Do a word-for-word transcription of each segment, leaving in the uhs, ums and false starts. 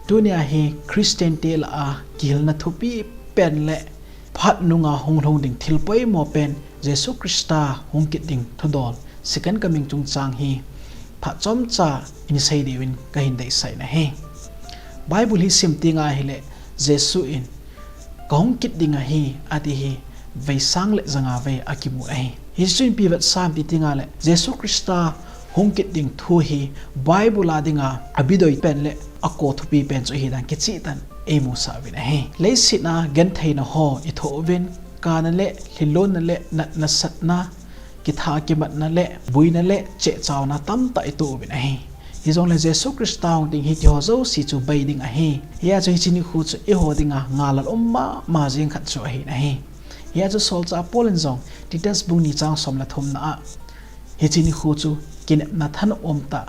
Tunia hi Christian te lah a kihilna thupi pen le phat nunga hung lhung ding thil poimo pen Jesu Christa hung kit ding thudol second coming chungchang hi phat chomcha in sei diuvin kahin deisah in ahi. Bible hi sim tenga hile Jesu in ka hung kit ding ahi, ati hi veisang le janga vei akimu ahi. Hiche chu ipi vetsah ham ti tenga le Jesu Christa hung kit ding thu hi Bible a dinga abidoi pen le ako thupi pen chu ahi dan kicheh tah in eimusah uvin ahi. Leiset a gentheina ho ithoh uvin, kana le lhinlonna le natna satna, kitha kimatna le buina le chehchauna tamtah itoh uvin ahi. Hijongle Jesu Christa hung ding hitiho jouse chu bei ding ahi. Hia chu hiche nikho chu eiho dinga ngalal um mama jeng khat chu ahin ahi. Hia chu solchah Paul in jong Titus bung ni chang som le thumna a hiche nikho chu kinepna thanom tah,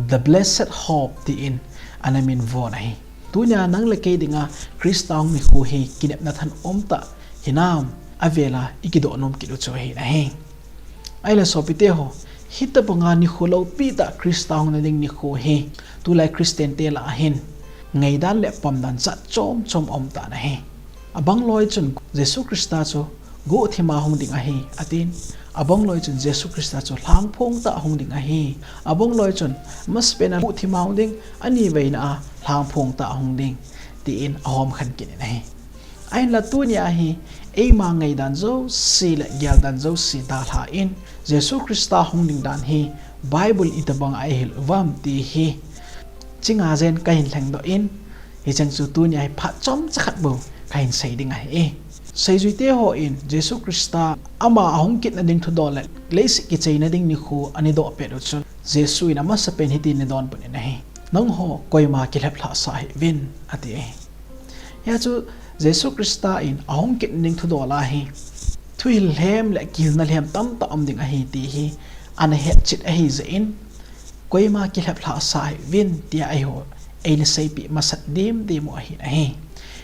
the blessed hope, tin ana minvon ahi. Tunia nang le kei dinga Christa hung nikho hi kinepna thanom tah hinam, avela ikidoh nom kit u chu ahin ahi. Ahile sopite ho, hitobanga nikho loupi tah Christa hung nading nikho hi tulai Christian te lah a hin ngaidan le pamdan jat chom chom aum tan ahi. Abang loi chun Jesu Christa chu guhthima hung ding ahi, atin. Abang loi chun Jesu Christa chu lhangphong tah hung ding ahi. Abang loi chun masapen a guhthima hung ding, aniveina a lhangphong tah hung ding, tin ahom khen kit in ahi. Ahinla tunia hi eima ngaidan jouse le geldan jouse dalhan Jesu Christa hung ding dan hi Bible in itobang a eihil uvam ti hi chinga jen kahin lhengdoh in, hicheng chu tunia hi phat chomcha khat bou kahin sei ding ahi. Seijuite hon Jesu Christa ama ahung kit nading thudol le leiset kichai nading nikho ana doh pet u chun Jesu in amasapen hitin ana donbut in ahi. Nangho koima kilheplhahsah hih uvin, ati ahi. Hia chu Jesu Christa in ahung kit nading thudol a hi thuhil lhem le kihilna lhem tamtah um ding ahi ti hi ana hetchet ahi jeh in, koima kilheplhahsah hih uvin tia eiho eina seipeh masat dimdim u ahin ahi.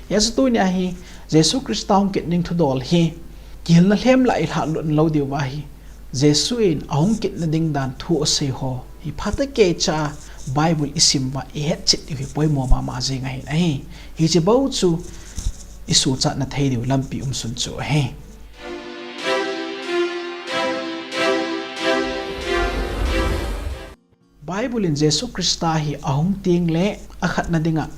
Hia chu tunia hi Jesu Christa hung kit nading thudol hi kihilna lhem lah a ilhahlut lou diu ahi. Jesu in ahung kit nading dan thu asei ho hi phatah keicha Bible isim uva ihetchet diu hi poimo mama jeng ahin ahi. Hiche bou chu isuhchatna thei diu lampi umsun chu ahi. Bible in Jesu Christa hi ahung teng le akhatna dinga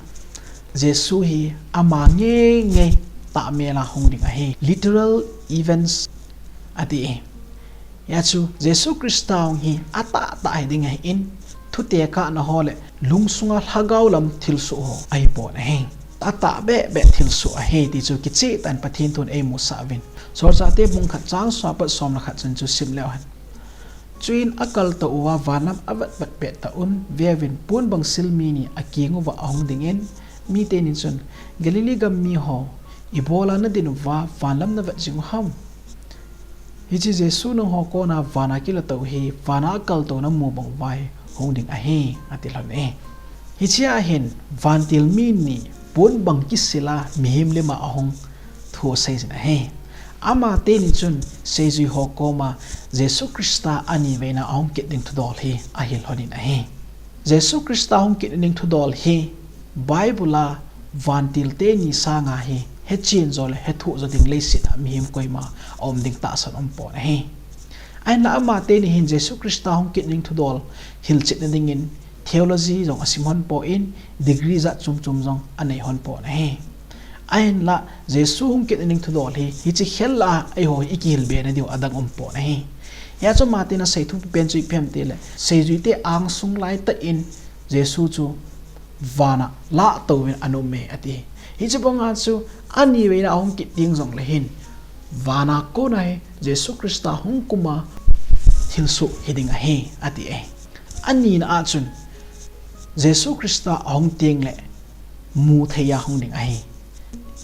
Jesu hi ama ngeingei tahmel a hung ding ahi. Literal events ati e. Hia chu Jesu Christa hung hi atahtah hiding ahin, thutekahna ho le lungsunga lhagao lam thilsoh ho ahipon ahi. Atahbeh beh thilsoh ahi ti chu kicheh tah in Pathen thun eimusah uvin. Solchahte bung khat chang som apat som le khat chun chu sim leu hen. Chuin akaltou uva vanlam avetvet pettah un, veuvin, pon bang sil mi ni akeng uva ahung dingin, mite ni chun, Galilee gam miho, ibola nadin uva vanlam navet jing u ham? Hiche Jesu nangho kona vana kilatou hi vana akaltou namu bang uva hi hung ding ahi, ati lhon e. Hichea hin vantil mi ni pon bang kisil a mihem lima ahung thu asei jin ahi. Amateni chun seijui ho koma Jesu Christa aniveina ahung kit ding thudol hi ahil lhonin ahi. Jesu Christa hung kit ding thudol hi Bible a vantil teni sanga hi hechen jo le hethoh jo ding leiset a mihem koima aum ding tahsan umpon ahi. Ahinla amateni hin Jesu Christa hung kit ding thudol hilchetna dingin theology jong asim lhon pon, degree jat chom chom jong anei lhon pon ahi. Ahinla Jesu hung kit ding thudol hi hiche khel lah a eiho hi ikihilbe nadiu adang umpon ahi. Hia chu amateni asei thupi pen chu ipi ham tile, seijuite angsung laitah in Jesu chu vana lahtouvin ana um e ati. Hiche banga chu aniveina ahung kit ding jongle hin vana kona hi Jesu Christa hung kuma thilsoh hiding ahi, ati e. Anina a chun Jesu Christa ahung tengle muthei a hung ding ahi.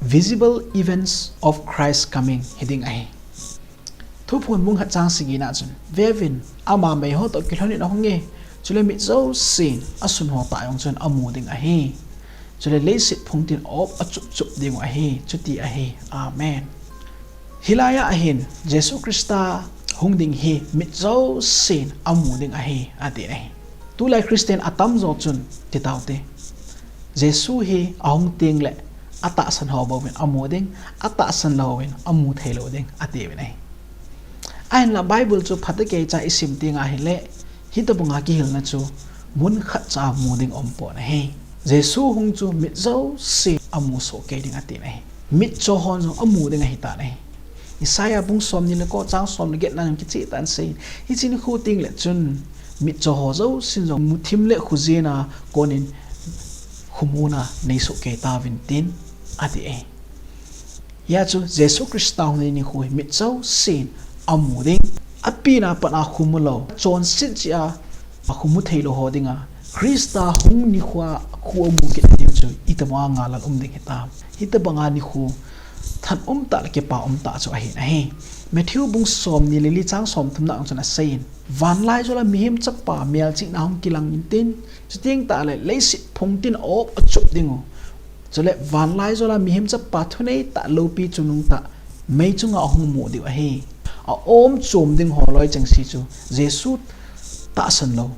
Visible events of Christ coming hiding ahi. Thuphon bung khat chang sagi na chun, veuvin, ama meiho toh kilhonin ahung e, chule mit jousen asun ho tah jong chun amu ding ahi. Chule leiset phungtin aop achup chup dingu ahi, chuti ahi. Amen. Hilai a hin Jesu Christa hung ding hi mit jousen amu ding ahi, ati ahi. Tulai Christian atamjo chun titaute, Jesu hi ahung teng le atahsan ho bou in amu ding, atahsan lou hon amu thei lou ding ati uvin ahi. Ahinla Bible chu phatecha isim teng ahile, hitobanga kihilna chu mun khat cha mu ding umpon ahi. Jesu hung chu mit jousen amu soh kei ding atin ahi. Mitcho hon jong amu ding ahitan ahi. Isaiah bung somni le ko chang som le get na jong kicheh tah in asei in, hiche nikho teng le chun mitcho ho jousen jong muthim le khojin a konin khomuna nei soh kei tauvin tin ati e. Hijeh chun Jesu Christa hung nikho hi mit jousen amu ding. Apen a pat a khomu lou, chonset jeh a akhomu thei lou ho dinga Christa hung nikho a kho amu kit diu chu itobanga ngal um ding hitam. Hitobanga nikho thanom tah le kipa um tah chu ahin ahi. Matthew bung somni le li chang somthum na a chun asei in, vanlaijol a mihem chapa melchihna hung kilang intin, chuteng tah le leiset phung tin a-op achup diu. Chule vanlaijol a mihem chapa thunei tah loupi chungnung tah mei chunga ahung mu diu ahi. A-om chom ding ho loi chengse chu Jesu tahsan lou,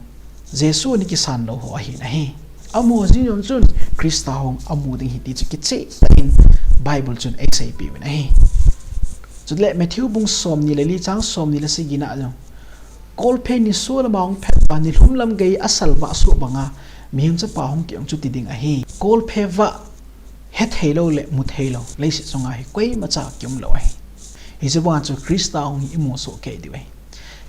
Jesu ana kisan lou ho ahin ahi. Amaho jeng jong chun Christa hung amu ding ahi ti chu kicheh tah in Bible chun eiseipeh uvin ahi. Chule Matthew bung somni le li chang somni le sagi na jong, kolphe nisolam a hung phat uva nilhum lam gei a salvah soh banga mihem chapa hung kihong chu ti ding ahi. Kolphe vah hethei lou le muthei lou leiset chunga hi koimacha kium lou ahi. Hiche banga chu Christa hung hi imu soh kei diu ahi.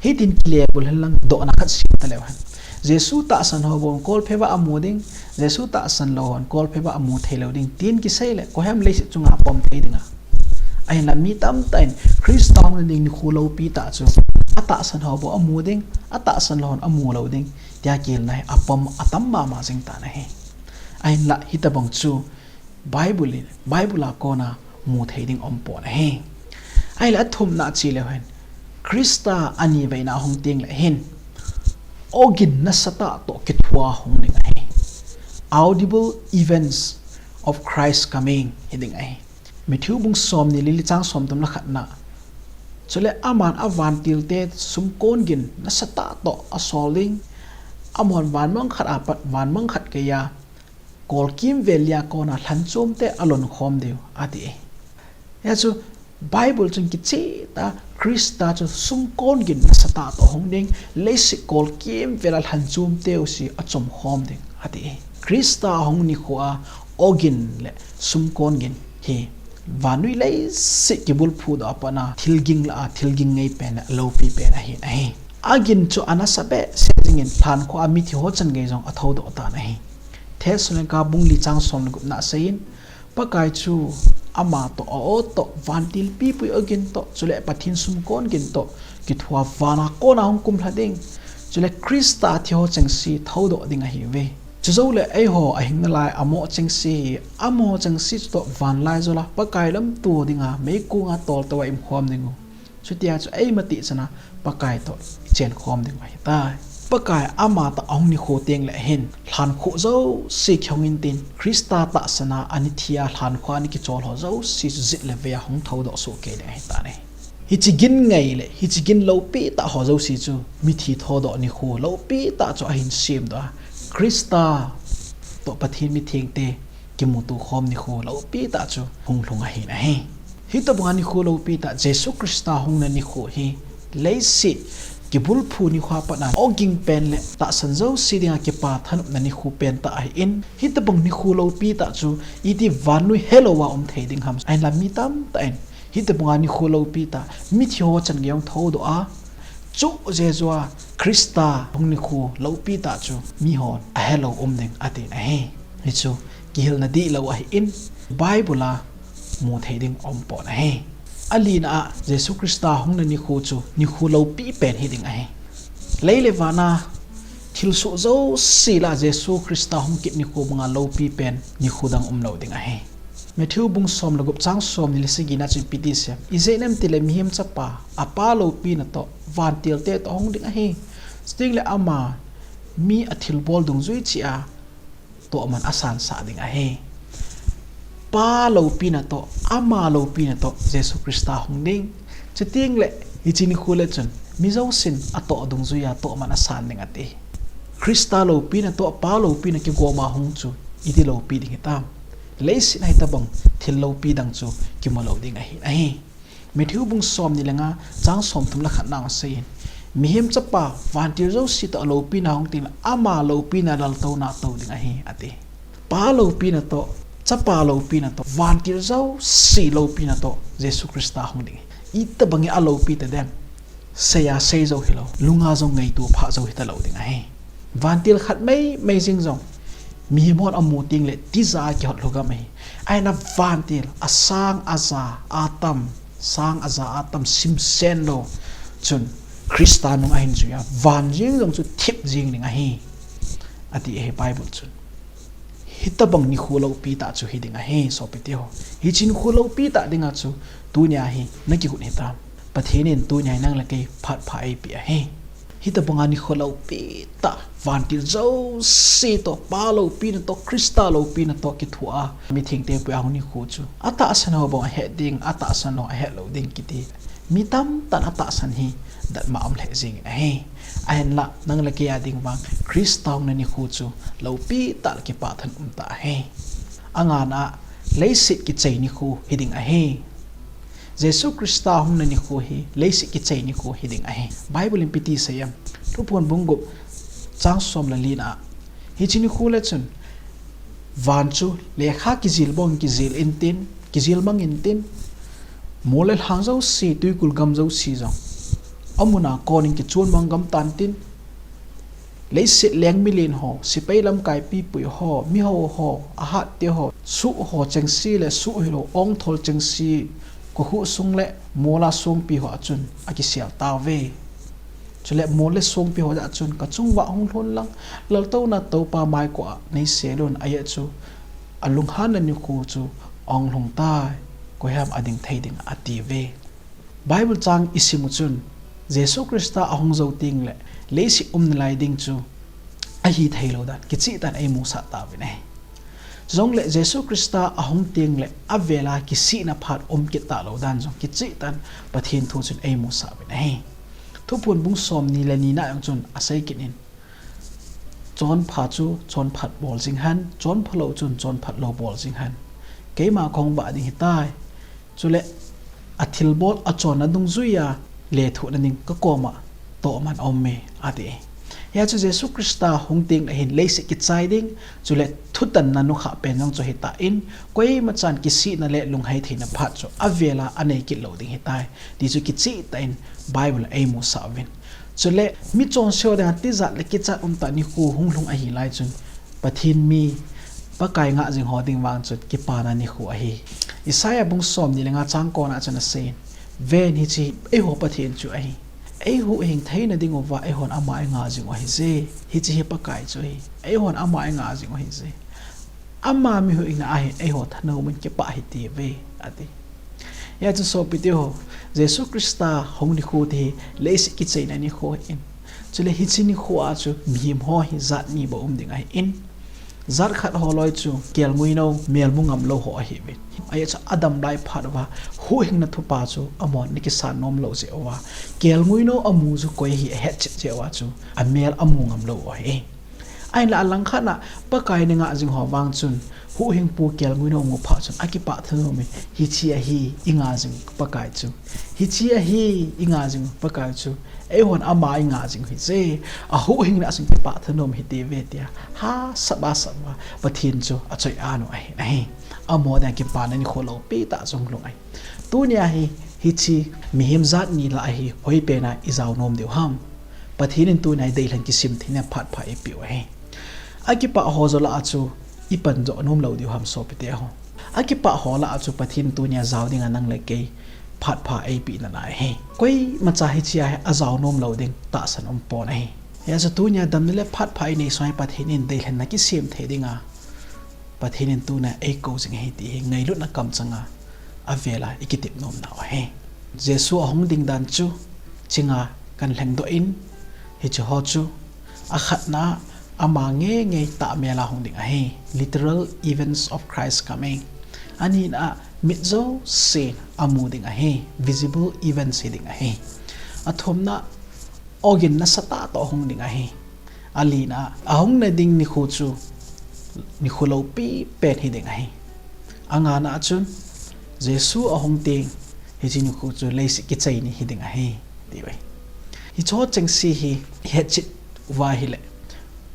Hitin kile bul hen lang dohna khat sei taleu hen. Jesu tahsan ho bou in kolphe vah amu ding, Jesu tahsan lou hon kolphe vah amu thei lou ding tin kisei le koiham leiset chunga pom thei dinga. Ahinla mi tamtah in Christa hung ding nikho loupi tah chu atahsan ho bou amu ding, atahsan lou hon amu lou ding tia kihilna hi apom atam mama jing tan ahi. Ahinla hitobang chu Bible in, Bible a kona mu thei ding umpon ahi. Ahile athumna che leu hen, Christa aniveina hung teng le hin ogin nasatah toh kithoa hung ding ahi. Audible events of Christ coming hi ding ahi. Matthew bung somni le li chang somthum le khat na. Chule aman avantil te sumkon gin nasatah toh asol ding. Amahon van mang khat a pat van mang khat geiya kolkimvel lia kona lhanchom te alon khom diu ati e. Hijeh chun Bible chun kicheh tah a Christa chu sumkon gin nasatah toh hung ding, leiset kolkimvel a lhanchom teu si achom khom ding ati e. Christa hung nikho a ogin le sumkon gin hi vannoi leiset kibulphu doh a pat a thil ging lah a thil ging ngei pen le aloupi pen ahin ahi. Agin chu anasa behseh jingin lhankhuh a mithi ho chan gei jong athoudoh tan ahi. Thessalonica bung li chang som le gup na asei in, Pakai chu ama toh, a-o toh, vantil pipui ogin toh, chule Pathen sumkon gin toh kithoa van a kona hung kumlha ding, chule Christa thi ho chengse thoudoh ding ahiuve. Chujou le eiho ahing nalai amo chengse hi, amaho chengse chutoh vanlaijol a Pakai lamto dinga meikong a toltou a i-um khom diu. Chutia chu eima tijat a Pakai toh ichen khom diu ahitai. Pakai ama toh ahung nikho teng le hin lhankhuh jouse kihong intin, Christa tahsan a ana thi a lhankhuh a ana kichol ho jouse chu jet le vei a hung thoudoh soh kei ding ahitai. Hiche gin ngei le hiche gin loupi tah ho jouse chu mithi thoudoh nikho loupi tah chu ahin semdoh a, Christa toh Pathen mithengte kimuto khom nikho loupi tah chu hung lhung ahin ahi. Hitobanga nikho loupi tah Jesu Christa hungna nikho hi leiset kibulphu nikho a pat a ogin pen le tahsan jouse dinga kipa thanopna nikho pen tah ahin, hitobang nikho loupi tah chu iti vannoi helou a um thei ding ham. Ahinla mi tamtah in hitobanga nikho loupi tah mithi ho chan gei hung thoudoh a, chuh jeh joh a Christa hung nikho loupi tah chu mihon ahelou um ding atin ahi. Hichu kihilna dihlou ahin, Bible a mu thei ding umpon ahi. Alina a Jesu Christa hungna nikho chu nikho loupi pen hi ding ahi. Lei le van a thilsoh jouse lah a Jesu Christa hung kit nikho banga loupi pen nikho dang umlou ding ahi. Matthew bung som le gup chang somni le sagi na chun ipi ti asei em? Ijeh inem itile mihem chapa a Pa loupina toh vantil te toh hung ding ahi. Chuteng le ama mi athilbol dungjui cheh a tohman asansah ding ahi. Pa loupina toh, ama loupina toh Jesu Christa hung ding. Chuteng le hiche nikho le chun mi jousen atoh dungjui a tohman asan ding ati. Christa loupina toh Pa loupina kigom a hung chu iti loupi ding hitam? Leiset a hitabang thil loupi dang chu kimu lou ding ahi, ahi. Matthew bung somni le nga chang somthum le khat na a aseiyin, Mihem Chapa vantil jouse toh aloupina hung tengle ama loupina laltouna atou ding ahi, ati. Pa loupina toh, Chapa loupina toh, vantil jouse loupina toh Jesu Christa hung ding ahi. Itabang in aloupi tadem? Seiya sei jou hilou, lunga jong ngaito pha jou hita lou ding ahi. Vantil khat meimei jing jong mihem hon amu tengle tija kihot lhugam ahi. Ahina vantil asang aja atam, sang aja atam simsen lou chun Christa nung ahin juiya, van jeng jong chu thip jeng ding ahi, ati ahi Bible chun. Hitabang nikho loupi tah chu hiding ahi, sopite ho. Hiche nikho loupi tah dinga chu tunia hi nakigot hitam? Pathen in tunia hi nang le kei phat pha eipeh ahi. Hitabanga nikho loupi tah, vantil jouse toh, Pa loupina toh, Christa loupina toh kithoa mithengte pui a hung nikho chu atahsan ho bang ahet ding, atahsan ho ahet lou ding kiti mi tamtah in atahsan hi datmo a um lheh jengin ahi. Ahinla nang le kei a ding vang Christa hungna nikho chu loupi tah le kipah tah in um tah ahi. Angana, leiset kichai nikho hiding ahi. Jesu Christa hungna nikho hi leiset kichai nikho hiding ahi. Bible in ipi ti asei em? Thuphon bung gup chang som le li na, hiche nikho le chun van chu lekha kijil bang kijil intin, kijil mang intin, mol le lhang jouse, twikul gam jouse jong amun a konin kichon mang gam tantin, leiset leng milen ho, sepai lamkai pipui ho, miho ho, ahat te ho, soh ho chengse le soh hilou ongthol chengse, kokhuh sung le mol a songpi ho a chun akisel tauve. Chule mol le songpi ho a chun, kachung uva hung lhun lang, laltouna Toupa mai koma neisel un, ajeh chu alunghanna nikho chu ahung lhung tai, koiham ading thei ding atiuve. Bible chang isim u chun, Jesu Christa ahung jou tengle leiset um nalai ding chu ahithei lou dan kicheh tah in eimusah tauvin ahi. Chujongle Jesu Christa ahung tengle avel a kisihna phat um kit talou dan jong kicheh tah in Pathen thu chun eimusah uvin ahi. Thuphon bung somni le ni na jong chun asei kit in, chonpha chu chonphat bol jing hen, chonphalou chun chonphat lou bol jing hen. Keima kahung vah ding ahitai. Chule athilbol achonna dungjuiya lethuhna ding kakoma tohman aume, ati. Hia chu Jesu Christa hung tengle hin leiset kichai ding, chule thutanna nukhah pen jong chu hitan, koimachan kisihna le lunghei theina phat chu avel a anei kit lou ding ahitai, ti chu kicheh tah in Bible in eimusah uvin. Chule michonse ho dinga tijat le kichat umtah nikho hung lhung ahilai chun, Pathen mi, Pakai ngah jing ho ding vang chun kipana nikho ahi. Isaiah bung somni le nga chang ko na chun asei in, Ven, hiche eiho Pathen chu ahi. Eihuhhing theina dinguva eihon ama ingah jing u ahije. Hiche hi Pakai chu ahi. Eihon ama ingah jing u ahije. Ama mihuhhingna a hin eiho thanom un kipah hitiuve, ati. Hia chu sopite ho, Jesu Christa hung nikho ti hi leiset kichaina nikho ahin, chule hiche nikho a chu mihem ho hi jat ni bou um ding ahin, jat khat ho loi chu kelngoi nou, mel mu ngam lou ho ahiuvin. Ajeh chu adam lai phat uva huhhingna thupha chu amahon ana kisan nom lou jeh uva, kelngoi nou amu chu koi ahi ahetchet jeh uva chu amel amu ngam lou u ahi. Ahinla alangkhat a Pakai ana ngah jing ho vang chun, huhhingpu kelngoi nou amu phat chun akipah thanom in, hiche ahi ingah jing Pakai chu. Hiche ahi ingah jing Pakai chu. Eihon ama ingah jing u ahije. Ahuhhingna a chun kipah thanom hitiuve tia hahsa bahsa uva Pathen chu achoi-an u ahi, ahi. Amaho dinga kipana nikho loupi tah chu hung lhung ahi. Tunia hi, hiche mihem jat ni lah a hi hoipen a ijao nom diu ham? Pathen in tunia hi deilhen kisim theina phat pha eipeh u ahi. Akipah ho joh lah a chu ipan joh nom lou diu ham sopite ho? Akipah ho lah a chu Pathen in tunia jao dinga nang le kei phat pha eipeh nalai ahi. Koimacha hichea hi ajao nom lou ding tahsan umpon ahi. Hijeh chun tunia damna le phat pha inei sung hi Pathen in deilhenna kisem thei dinga Pathen in tunia eikou jing ahi ti hi ngailutna kamchanga avela ikitep nom nau ahi. Jesu ahung ding dan chu chinga kan lhengdoh in, hiche ho chu, akhatna, ama ngeingei tahmela hung ding ahi, literal events of Christ coming. Anina, mit jousen amu ding ahi, visible events hiding ahi. Athumna, ogin nasatah toh hung ding ahi. Alina, ahungna ding nikho chu nikho loupi pen hiding ahi. Angana a chun, Jesu ahung teng, hiche nikho chu leiset kichai ni hiding ahi, ati uve. Hicheho chengse hi ihetchet uva ahile,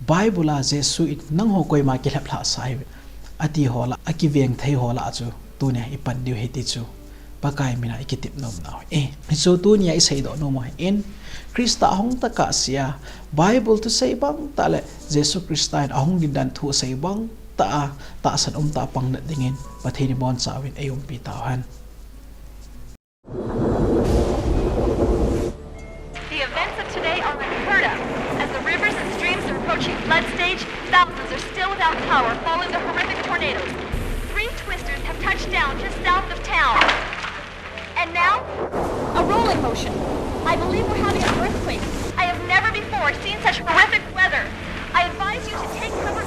Bible a Jesu in nangho koima kilheplhah sah ahiuve, ati ho lah a, akiveng thei ho lah a chu tunia ipan diu ahi ti chu Pakai mina ikitep nom nau ahi. Hichu tunia iseidoh nom u ahin, Christa ahung tokah sea, Bible thusei bang tah le Jesu Christa in ahung dindan thu sei bang tah a, tahsan umtah a pangnat dingin Pathen in ibonchauvin eiumpi tauhen. The events of today are unheard of. As the rivers and streams are approaching flood stage, thousands are still without power following the horrific tornadoes. Three twisters have touched down just south of town. And now, a rolling motion. I believe we're having an earthquake. I have never before seen such horrific weather. I advise you to take cover